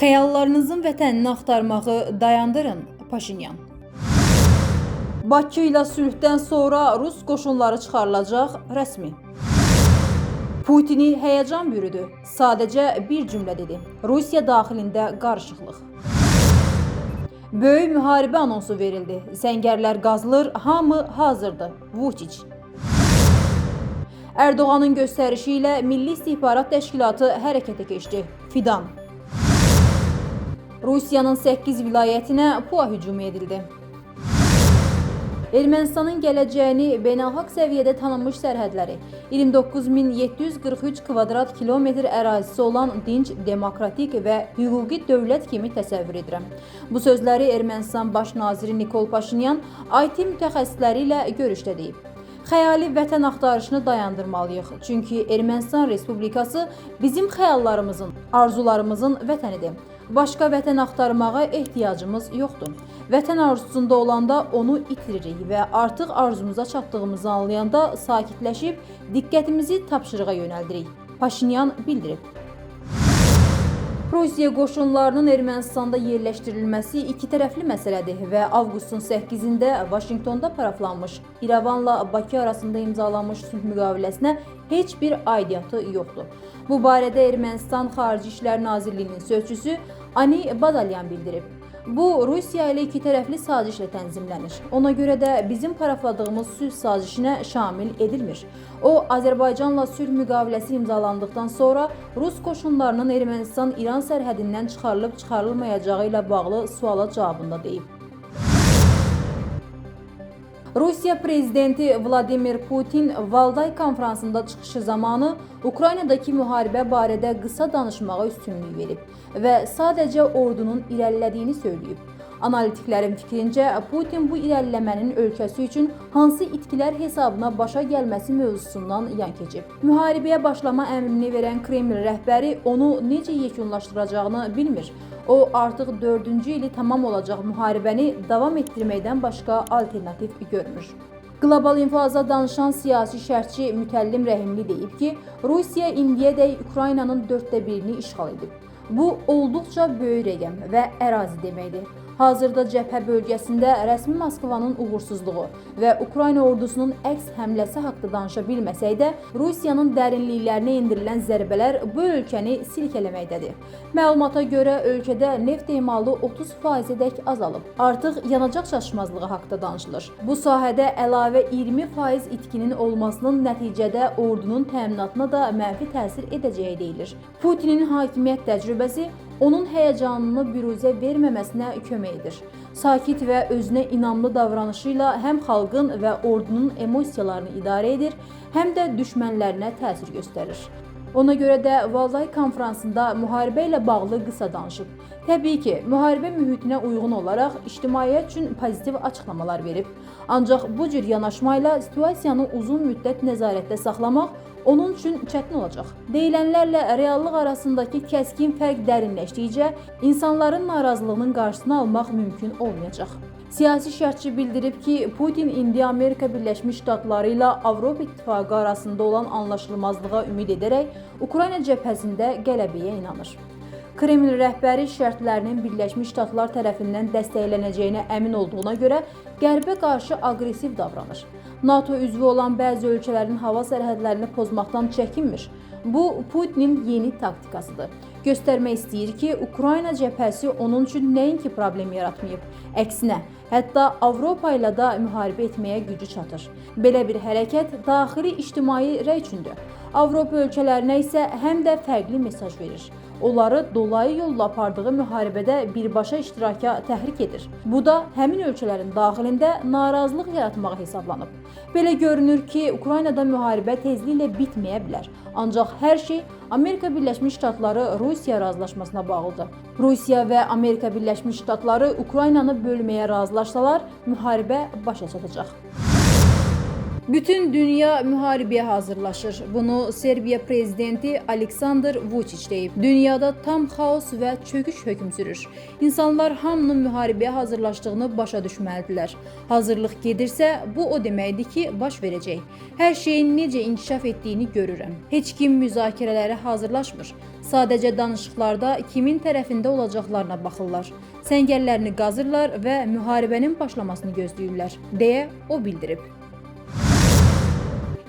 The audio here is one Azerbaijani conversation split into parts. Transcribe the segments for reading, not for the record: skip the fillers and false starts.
Xəyallarınızın vətənini axtarmağı dayandırın, Paşinyan. Bakı ilə sülhdən sonra Rus qoşunları çıxarılacaq, rəsmi. Putini həyəcan bürüdü. Sadəcə bir cümlə dedi. Rusiya daxilində qarışıqlıq. Böyük müharibə anonsu verildi. Səngərlər qazılır, hamı hazırdır. Vučić. Erdoğanın göstərişi ilə Milli İstihbarat Təşkilatı hərəkətə keçdi. Fidan. Rusiyanın 8 vilayətinə PUA hücumu edildi. Ermənistanın gələcəyini beynəlxalq səviyyədə tanınmış sərhədləri, 29.743 kvadrat kilometr ərazisi olan dinc, demokratik və hüquqi dövlət kimi təsəvvür edirəm. Bu sözləri Ermənistan baş naziri Nikol Paşinyan IT mütəxəssisləri ilə görüşdə deyib. Xəyali vətən axtarışını dayandırmalıyıq. Çünki Ermənistan Respublikası bizim xəyallarımızın, arzularımızın vətənidir. Başqa vətən axtarmağa ehtiyacımız yoxdur. Vətən arzusunda olanda onu itiririk və artıq arzumuza çatdığımızı anlayanda sakitləşib diqqətimizi tapşırığa yönəldirik. Paşinyan bildirib. Rusiya qoşunlarının Ermənistanda yerləşdirilməsi iki tərəfli məsələdir və avqustun 8-də Vaşinqtonda paraflanmış İrəvanla Bakı arasında imzalanmış sülh müqaviləsinə heç bir aidiyyatı yoxdur. Bu barədə Ermənistan Xarici İşlər Nazirliyinin sözçüsü Ani Badalyan bildirib. Bu Rusiya ilə iki tərəfli sazişlə tənzimlənir. Ona görə də bizim parafladığımız sülh sazişinə şamil edilmir. O, Azərbaycanla sülh müqaviləsi imzalandıqdan sonra Rus qoşunlarının Ermənistan-İran sərhədindən çıxarılıb çıxarılmayacağı ilə bağlı suala cavabında deyib. Rusiya prezidenti Vladimir Putin Valday konfransında çıxışı zamanı Ukraynadakı müharibə barədə qısa danışmağa üstünlük verib və sadəcə ordunun irəlilədiyini söyləyib. Analitiklərin fikrincə, Putin bu irəliləmənin ölkəsi üçün hansı itkilər hesabına başa gəlməsi mövzusundan yan keçib. Müharibəyə başlama əmrini verən Kreml rəhbəri onu necə yekunlaşdıracağını bilmir. O artıq 4-cü ili tamam olacaq müharibəni davam etdirməkdən başqa alternativ görmür. Qlobal İnfoaza danışan siyasi şərhçi Mütəllim Rəhimli deyib ki, Rusiya indiyədək Ukraynanın 1/4-ini işğal edib. Bu olduqca böyük rəqəm və ərazi deməkdir. Hazırda cəbhə bölgəsində rəsmi Moskvanın uğursuzluğu və Ukrayna ordusunun əks həmləsi haqqında danışa bilməsək də, Rusiyanın dərinliklərinə endirilən zərbələr bu ölkəni silkələməkdədir. Məlumata görə ölkədə neft emalı 30%-ədək azalıb. Artıq yanacaq çatışmazlığı haqqında danışılır. Bu sahədə əlavə 20% itkinin olmasının nəticədə ordunun təminatına da mənfi təsir edəcəyi deyilir. Putinin hakimiyyət təcrübəsi onun həyəcanını büruzə verməməsinə kömək edir. Sakit və özünə inamlı davranışı ilə həm xalqın və ordunun emosiyalarını idarə edir, həm də düşmənlərinə təsir göstərir. Ona görə də Valday konfransında müharibə ilə bağlı qısa danışıb. Təbii ki, müharibə mühitinə uyğun olaraq ictimaiyyət üçün pozitiv açıqlamalar verib. Ancaq bu cür yanaşma ilə situasiyanı uzun müddət nəzarətdə saxlamaq onun üçün çətin olacaq. Deyilənlərlə reallıq arasındakı kəskin fərq dərinləşdikcə insanların narazılığının qarşısını almaq mümkün olmayacaq. Siyasi şərhçi bildirib ki, Putin indi Amerika Birləşmiş Ştatları ilə Avropa İttifaqı arasında olan anlaşılmazlığa ümid edərək Ukrayna cəbhəsində qələbəyə inanır. Kreml rəhbəri şərtlərinin Birləşmiş Ştatlar tərəfindən dəstəklənəcəyinə əmin olduğuna görə Qərbə qarşı aqressiv davranır. NATO üzvü olan bəzi ölkələrin hava sərhədlərini pozmaqdan çəkinmir. Bu Putinin yeni taktikasıdır. Göstərmək istəyir ki, Ukrayna cəbhəsi onun üçün nəinki problem yaratmayıb, əksinə, hətta Avropa ilə də müharibə etməyə gücü çatır. Belə bir hərəkət daxili ictimai rəy üçündür. Avropa ölkələrinə isə həm də fərqli mesaj verir. Onları dolayı yolla apardığı müharibədə birbaşa iştiraka təhrik edir. Bu da həmin ölkələrin daxilində narazılıq yaratmağa hesablanıb. Belə görünür ki, Ukraynada müharibə tezliklə bitməyə bilər. Ancaq hər şey Amerika Birləşmiş Ştatları Rusiya razılaşmasına bağlıdır. Rusiya və Amerika Birləşmiş Ştatları Ukraynanı bölməyə razılaşsalar, müharibə başa çatacaq. Bütün dünya müharibəyə hazırlaşır. Bunu Serbiya prezidenti Aleksandr Vučić deyib. Dünyada tam xaos və çöküş hökm sürür. İnsanlar hamının müharibəyə hazırlaşdığını başa düşməlidirlər. Hazırlıq gedirsə, bu o deməkdir ki, baş verəcək. Hər şeyin necə inkişaf etdiyini görürəm. Heç kim müzakirələrə hazırlaşmır. Sadəcə danışıqlarda kimin tərəfində olacaqlarına baxırlar. Səngərlərini qazırlar və müharibənin başlamasını gözləyirlər, deyə o bildirib.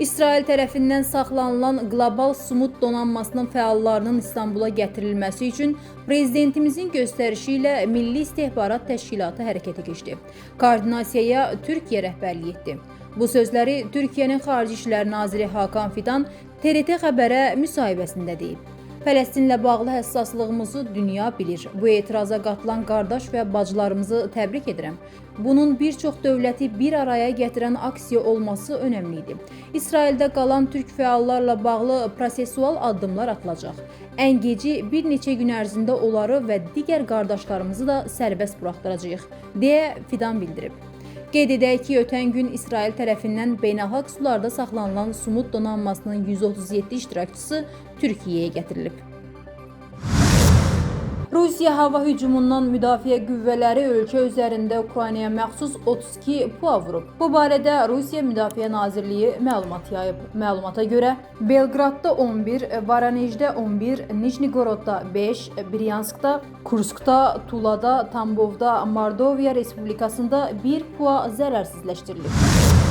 İsrail tərəfindən saxlanılan Qlobal Sumud donanmasının fəallarının İstanbula gətirilməsi üçün prezidentimizin göstərişi ilə Milli İstihbarat Təşkilatı hərəkətə keçdi. Koordinasiyaya Türkiyə rəhbərlik etdi. Bu sözləri Türkiyənin Xarici İşlər Naziri Hakan Fidan TRT Xəbərə müsahibəsində deyib. Fələstinlə bağlı həssaslığımızı dünya bilir. Bu etiraza qatılan qardaş və bacılarımızı təbrik edirəm. Bunun bir çox dövləti bir araya gətirən aksiya olması önəmli idi. İsraildə qalan türk fəallarla bağlı prosessual addımlar atılacaq. Ən geci bir neçə gün ərzində onları və digər qardaşlarımızı da sərbəst buraxdıracağıq, deyə Fidan bildirib. Qeyd edək ki, ötən gün İsrail tərəfindən beynəlxalq sularda saxlanılan Sumud donanmasının 137 iştirakçısı Türkiyəyə gətirilib. Rusiya hava hücumundan müdafiə qüvvələri ölkə üzərində Ukraynaya məxsus 32 PUA vurub. Bu barədə Rusiya Müdafiə Nazirliyi məlumat yayıb. Məlumata görə Belqradda 11, Voronejdə 11, Nijnigorodda 5, Bryanskda, Kurskda, Tulada, Tambovda, Mordoviya Respublikasında 1 PUA zərərsizləşdirilib.